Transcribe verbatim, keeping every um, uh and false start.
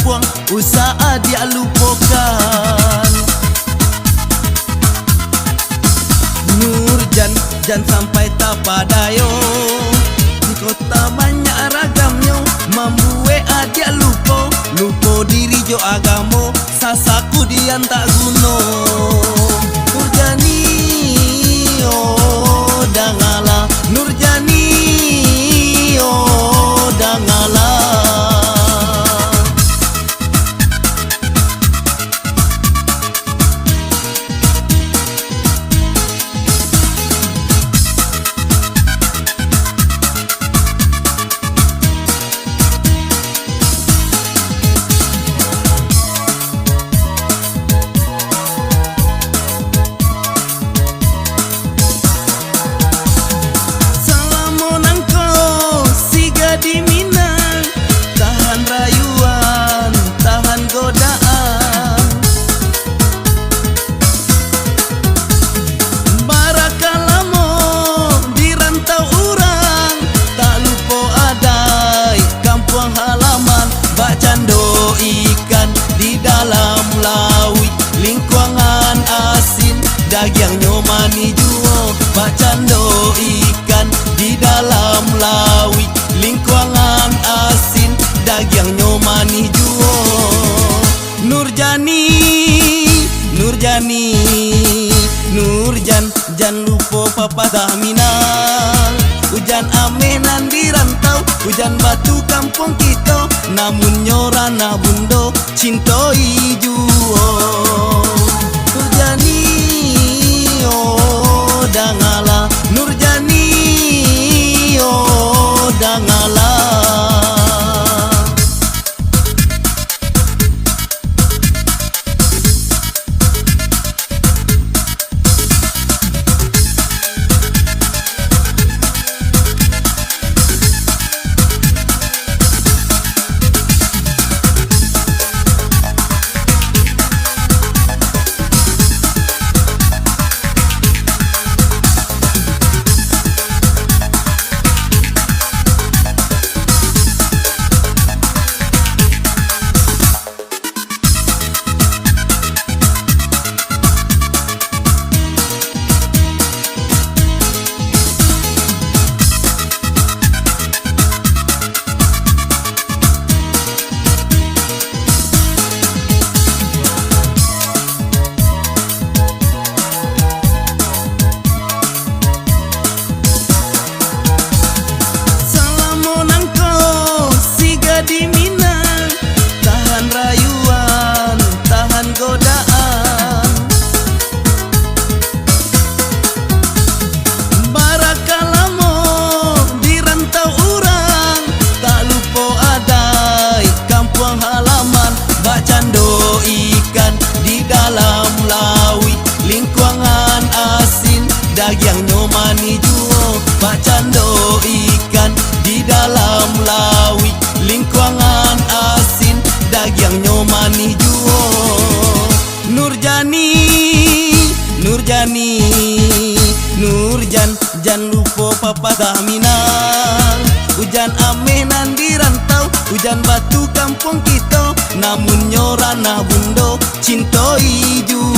kampuang, usah adiak lupokan. Nurjan, jan sampai tapadayo, di kota banyak ragamnyo, mambuek adiak lupo, lupo diri jo agamo, sasakudian tak guno. Nurjani, oh, dangalah, Nurjani, oh, dangalah. Salamo nangko siga di Minang, tahan rayuan, tahan godaan. Baraka lamo di rantau urang, tak lupo adaik kampuang halaman, bakcando ikan di dalam lauik, lingkuangan asin, dagiangnyo manih juo, bakcando ikan di dalam lauik, lingkuangan asin, dagiangnyo manih juo. Nurjani, Nurjani, Nurjan, jan lupo papatah Minang. Ujan ameh nan di rantau, ujan batu kampuang kito, namunnyo ranah bundo, cintoi juo. Nurjani, oh, dangalah, Nurjani, oh, dangalah. Salamo nangko siga di Minang, tahan rayuan, tahan godaan. Baraka lamo di rantau urang, tak lupo adaik kampuang halaman, bakcando ikan di dalam lauik, lingkuangan asin, dagiangnyo manih juo, bakcando ikan di dalam lauik, lingkuangan asin, dagiangnyo manih juo. Nurjani, Nurjani, Nurjan, jan lupo papatah Minang. Ujan ameh nan di rantau, ujan batu kampuang kito, namunnyo ranah bundo, cintoi juo.